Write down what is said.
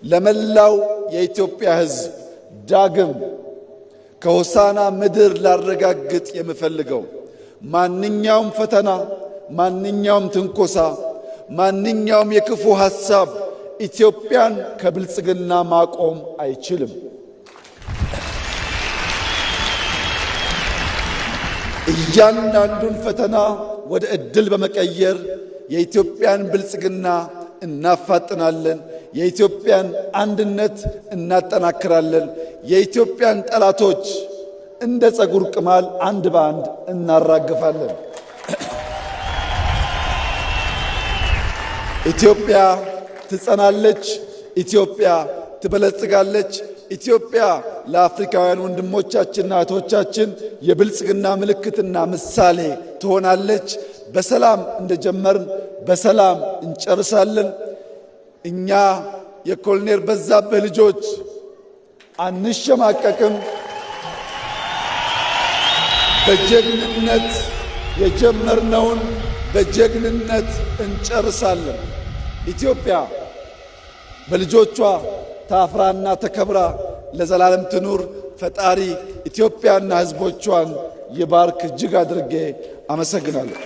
ለመላው የኢትዮጵያ ሕዝብ ዳግም ከሆሳና ምድር ላረጋግጥ የምፈልገው ማንኛውም ፈተና፣ ማንኛውም ትንኮሳ፣ ማንኛውም የክፉ ሐሳብ ኢትዮጵያን ከብልጽግና ማቆም አይችልም። እያንዳንዱን ፈተና ወደ ዕድል በመቀየር የኢትዮጵያን ብልጽግና እናፋጥናለን። የኢትዮጵያን አንድነት እናጠናክራለን። የኢትዮጵያን ጠላቶች እንደ ፀጉር ቅማል አንድ በአንድ እናራግፋለን። ኢትዮጵያ ትጸናለች። ኢትዮጵያ ትበለጽጋለች። ኢትዮጵያ ለአፍሪካውያን ወንድሞቻችንና እህቶቻችን የብልጽግና ምልክትና ምሳሌ ትሆናለች። በሰላም እንደጀመርን በሰላም እንጨርሳለን። እኛ የኮሎኔል በዛብህ ልጆች አንሸማቀቅም። በጀግንነት የጀመርነውን በጀግንነት እንጨርሳለን። ኢትዮጵያ በልጆቿ ታፍራና ተከብራ ለዘላለም ትኑር። ፈጣሪ ኢትዮጵያና ሕዝቦቿን ይባርክ። እጅግ አድርጌ አመሰግናለሁ።